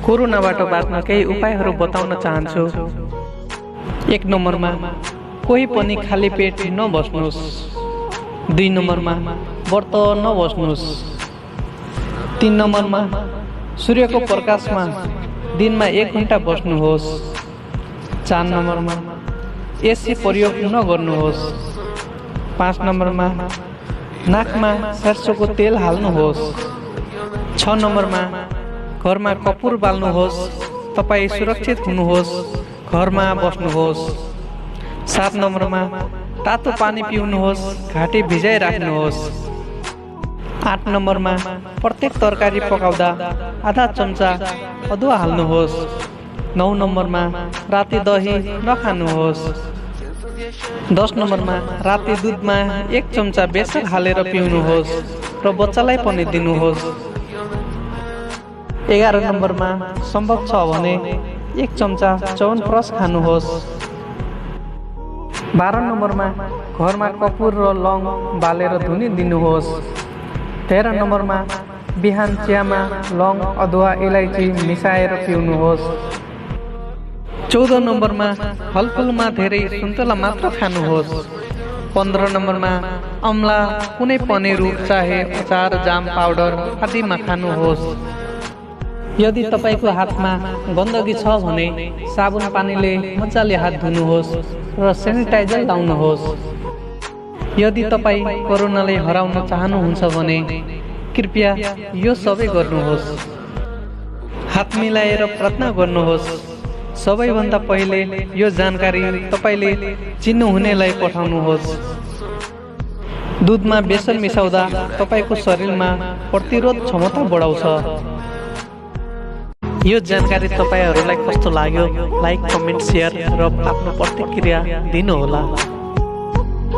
कोरोनाबाट बाँच्न केही उपायहरू बताउन चाहन्छु। 1 नम्बरमा कोही पनि खाली पेट नबस्नुहोस्। 2 नम्बरमा व्रत नबस्नुहोस्। 3 नम्बरमा सूर्यको प्रकाशमा दिनमा 1 घण्टा बस्नुहोस्। 4 नम्बरमा एसी प्रयोग नगर्नुहोस्। 5 नम्बरमा नाकमा सरसोको तेल हाल्नुहोस्। 6 नम्बरमा घरमा कपुर बाल्नुहोस्। तपाईँ सुरक्षित हुनुहोस्, घरमा बस्नुहोस्। 7 नम्बरमा तातो पानी पिउनुहोस्, घाँटी भिजाइ राख्नुहोस्। 8 नम्बरमा प्रत्येक तरकारी पकाउँदा आधा चम्चा अदुवा हाल्नुहोस्। 9 नम्बरमा राति दही नखानुहोस्। 10 नम्बरमा राति दुधमा 1 चम्चा बेसार हालेर पिउनुहोस् र बच्चालाई पनि दिनुहोस्। 11 नम्बरमा सम्भव छ भने 1 चम्चा च्यवनप्रास खानुहोस्। 12 नम्बरमा घरमा कपुर र लौङ बालेर धुनी दिनुहोस्। 13 नम्बरमा बिहान चियामा लौङ, अदुवा, इलाइची मिसाएर पिउनुहोस्। 14 नम्बरमा फलफुलमा धेरै सुन्तला मात्र खानुहोस्। 15 नम्बरमा अम्ला, कुनै पनि रुख चाहे अचार, जाम, पाउडर आदिमा खानुहोस्। यदि तपाईँको हातमा गन्दगी छ भने साबुन पानीले मजाले हात धुनुहोस् र सेनिटाइजर लाउनुहोस्। यदि तपाईँ कोरोनालाई हराउन चाहनुहुन्छ भने कृपया यो सबै गर्नुहोस्। हात मिलाएर प्रार्थना गर्नुहोस्। सबैभन्दा पहिले यो जानकारी तपाईँले चिन्नुहुनेलाई पठाउनुहोस्। दुधमा बेसन मिसाउँदा तपाईँको शरीरमा प्रतिरोध क्षमता बढाउँछ। यो जानकारी तपाईँहरूलाई कस्तो लाग्यो? लाइक, कमेन्ट, सेयर र आफ्नो प्रतिक्रिया दिनुहोला।